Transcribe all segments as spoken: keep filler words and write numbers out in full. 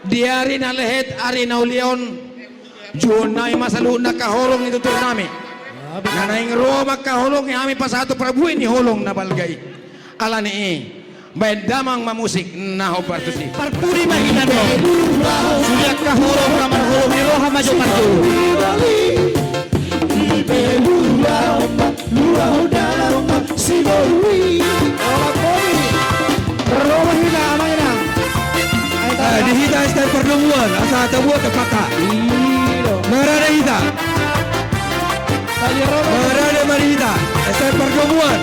Di ari na lehet, ari na uli on, juhon nami ma saluhut angka holong ni tutur nami. Na naeng ro ma angka holong i, hami pasahathon parbue ni holong na balga i. Alani i, baen damang ma musik na hombar tusi. Parpudi ma hita do. Sude angka holong na marholong ni roha ma jo parjolo. Di hita, amang inang. Eh, di hita S T M Pardomuan, asa tabuat tepat. Marade hita. Marade ma di hita S T M Pardomuan.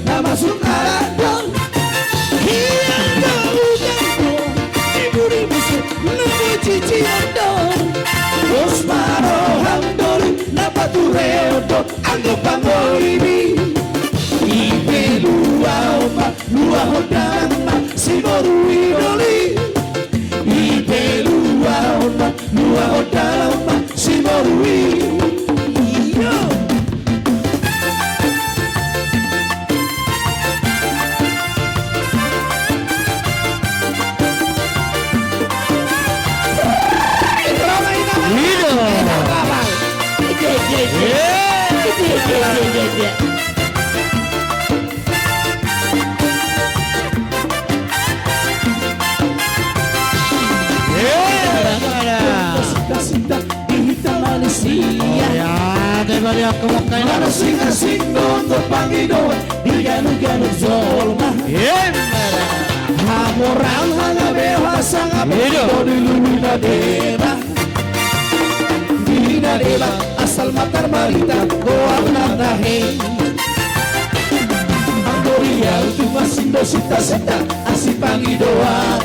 Na masuk alat do, hian do, udan do, di buri musu na bocician do. Dos ma roham doli na patureon do anggo pangolimi. Ipe luaon ma, luahon damang ma si boru i doli. Ipe luaon ma, luahon damang ma si boru i. Iyo. Sinta di hita manisia. Manasing asing do pangidoan di ganup-ganup jolma. Hamoraon, hangabehon, hasangapon do di luhut na deba. Di na deba asal ma tarbarita goar na tahe. Anggo di au tu masing do sinta-sinta asi pangidoan.